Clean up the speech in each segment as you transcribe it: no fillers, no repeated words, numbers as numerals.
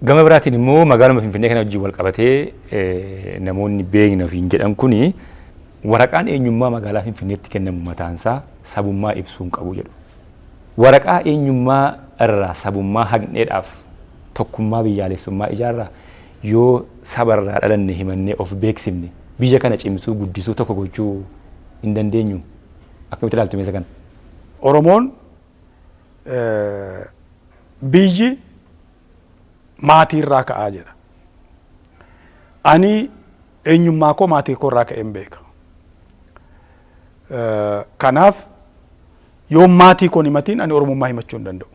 Gama biraatiin immoo magaaluma Finfinnee kana wajjin wal qabatee namoonni beekna ofiin jedhan kuni waraqaan eenyummaa magaalaa Finfinneetti kennamu mataansaa sabummaa ibsuu hin qabu jedhu. Waraqaa eenyummaa irraa sabummaa haqneedhaaf tokkummaa biyyaalessummaa ijaarraa yoo saba irraa dhalanne himannee of beeksifne biyya kana cimsuu, guddisuu, tokko gochuu hin dandeenyu? Akkamitti ilaaltu meesa kana? Oromoon biyyi maatii irraa ka'aa jedha. Ani eenyummaa koo maatii koo irraa ka'een beeka. Kanaaf yoo maatii koon himatiin ani Oromummaa himachuu hin danda'u.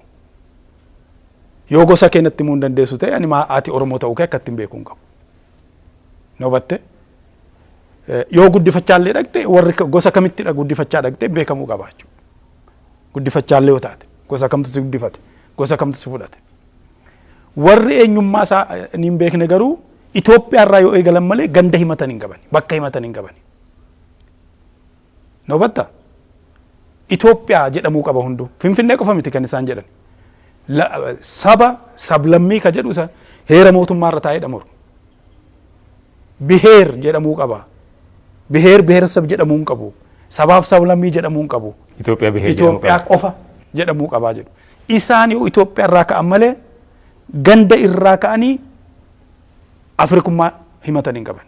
Yoo gosa kee natti himuu hin dandeessu ta'e, ani ati Oromoo ta'uu kee akka ittiin beekuu hin qabu. Na hubatte? Yoo guddifachaallee dhaqxe, warri gosa kamittidha guddifachaa dhaqxe beekamuu qaba jechuudha. Guddifachaallee yoo taate, gosa kamtu si guddifate, gosa kamtu si fudhate. Warri eenyummaa isaa hin beekne garuu Itoophiyaa irraa yoo eegalan malee ganda himatan hin qaban, bakka himatan hin qaban. Na hubatta? Itoophiyaa jedhamuu qaba hunduu. Finfinnee qofa miti kan isaan jedhan. Saba sablammii ka jedhu isa heera mootummaa irra taa'ee mormu. Biheer jedhamuu qaba. Biheer biheersab jedhamuu hin qabu. Sabaaf sablammii jedhamuu hin qabu. Itoophiyaa biheer jedhamuu Itoophiyaa qaba. Qofa jedhamuu qabaa jedhu. Isaan yoo Itoophiyaa irraa ka'an malee ganda irraa ka'anii Afrikummaa himatan hin qaban.